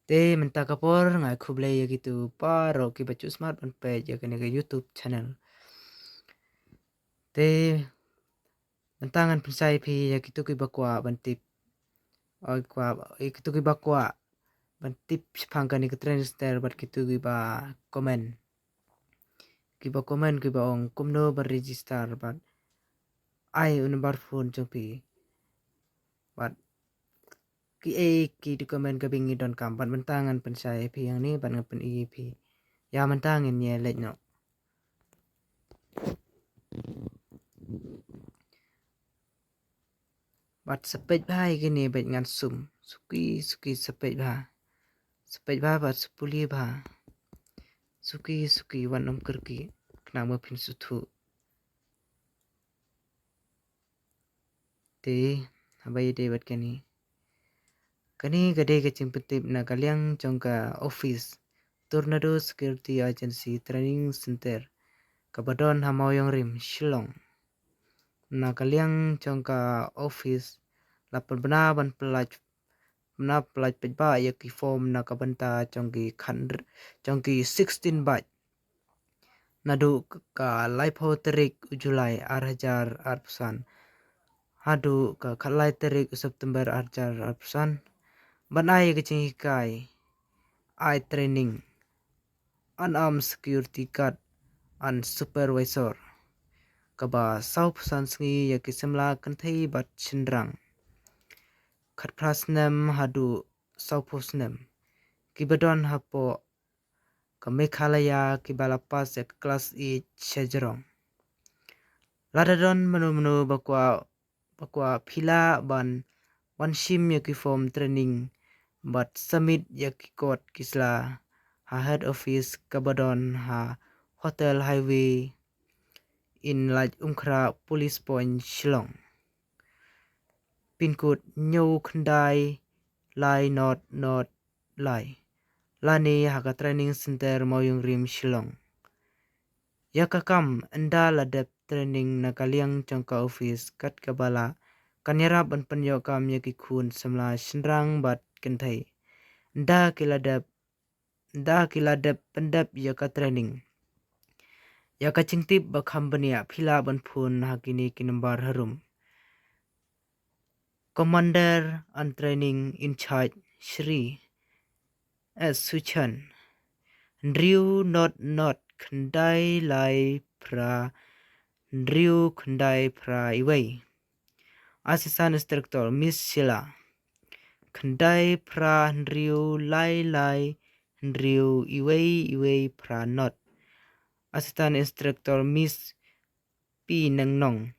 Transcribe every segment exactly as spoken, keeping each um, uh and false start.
Te mynta ka por nga ai khublei ïa kitu baroh kiba ju smat ban peit ïa kane ka YouTube channel. Te mynta ngan pynshai phi ïa kitu kiba kwah ban tip. Oi kwah, ïa kitu kiba kwah ban tip shaphang kane ka training center bad kitu kiba comment. Kiba comment kiba ong kumno ban register bad ai u number phone jong phi. Bad ki ei ki document kaba ngi donkam bad mynta ngan pynshai phi ïa ngi bad ngan pyni phi. Ïa mynta ngin ïa leit noh. Bad sa peit bha ïa kine bad ngan sum. Suki suki sa peit bha. Sa peit bha bad sa pule bha. Suki suki wat nym kyrkieh khnang ba phin sngewthuh. Te haba ïadei bad kane, kane ka dei ka jingpyntip na ka liang jong ka office Tornado Security Agency Training Center kaba don ha Mawïong Rim, Shillong. Na ka liang jong ka office la pynbna ban pynlait, pynbna pynlait paidbah ïa ki form na ka bynta jong ki khan, jong ki sixteen batch. Naduh ka laiphew tarik u July ar hajar arphew san haduh ka khatlai tarik u September ar hajar arphew san, ban ai ka jinghikai, ai training Unarmed Security Guard and Supervisor kaba sawphew san sngi ïa ki samla kynthei bad shynrang khatphra snem haduh sawphew snem kiba don hapoh ka Meghalaya kiba la pass ïa ka class eight shajrong. Lada don mano mano ba kwah, ba kwah phi lah ban wan shim ïa ki form training bad submit ïa ki kot ki sla ha head office kaba don ha Hotel Highway Inn, Laitumkhrah, Police Point, Shillong. Pin code hynñiew khyndai lai not not lai, lane ha ka training center Mawïong Rim, Shillong. Ïa ka kam ynda la dep training na ka liang jong ka office kat kaba lah, kan ïarap ban pynïoh kam ïa ki khun samla shynrang bad kynthei ynda ki la dep, ynda ki la dep pyndep ïa ka training. Ïa ka jingtip ba kham bniah phi lah ban phone ha kine ki number harum. Commander and Training in Charge Shri S Suchan, hynriew not not khyndai lai phra hynriew khyndai phra iwei. Assistant Instructor Miss Sheila, khyndai phra hynriew lai lai hynriew iwei iwei phra not. Assistant Instructor Miss P Nongnong,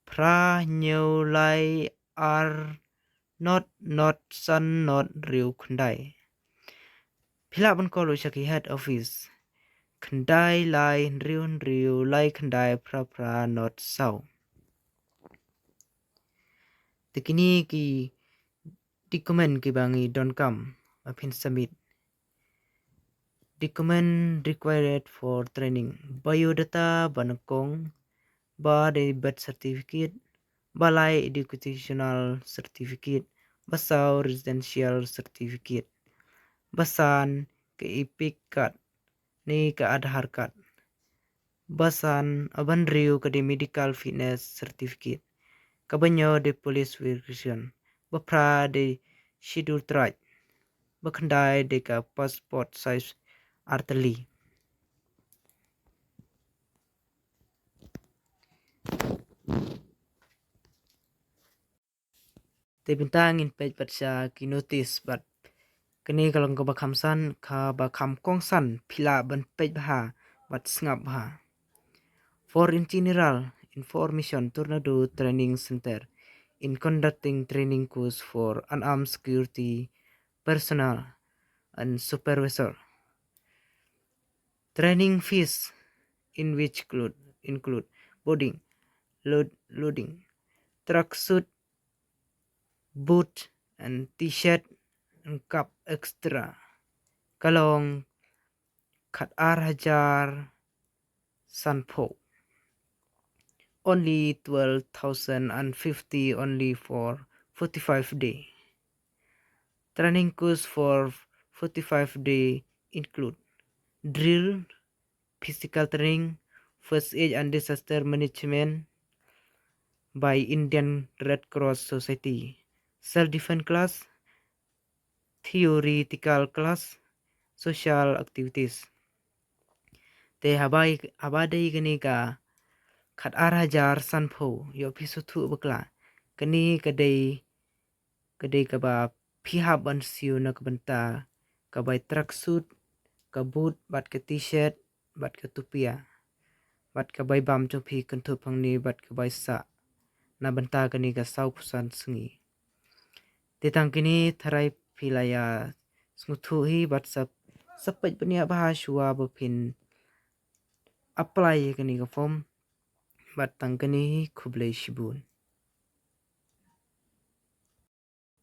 phra hynñiew lai ar not not san not hynriew khyndai. Phi lah ban call ruh sha ki head office, khyndai lai hynriew hynriew lai khyndai phra phra not saw. Te kine ki document kiba ngi donkam ba phin submit. Document required for training: biodata ba nyngkong, ba dei birth certificate, ba lai educational certificate, ba saw residential certificate, ba san ka EPIC card ne ka Aadhaar card, ba san, ba hynriew ka dei medical fitness certificate, kaba hynñiew dei police verification, ba phra dei Scheduled Tribe, ba khyndai dei ka passport size artylli. Te mynta ngin peit pat sha ki notice bad kane ka long kaba kham san, kaba kham kongsan, phi lah ban peit bha bad sngap bha. For in general information, Tornado Training Center in conducting training course for unarmed security personnel and supervisor. Training fees in which include, include boarding, load, loading, tracksuit, boot and t-shirt and cap extra. Ka long khat ar hajar sanphew. Only twelve thousand and fifty only for forty-five day. Training course for forty-five day include drill, physical training, first aid and disaster management by Indian Red Cross Society, self defense class, theoretical class, social activities. Te haba haba dei kane ka khat ar hajar sanphew, ïoh phi sngewthuh bakla. Kane ka dei ka dei kaba phi hap ban siew na ka bynta ka bai tracksuit, ka boot bad ka t-shirt bad ka tupia, bad ka bai bam jong phi kynthup hangne bad ka bai sah na bynta kane ka saw phew san sngi. Te tang kine tharai phi la ïa sngewthuh hi bad sa, sa peit bniah bha shuwa ba phin apply ïa kane ka form. Bad tang kine hi, khublei shibun.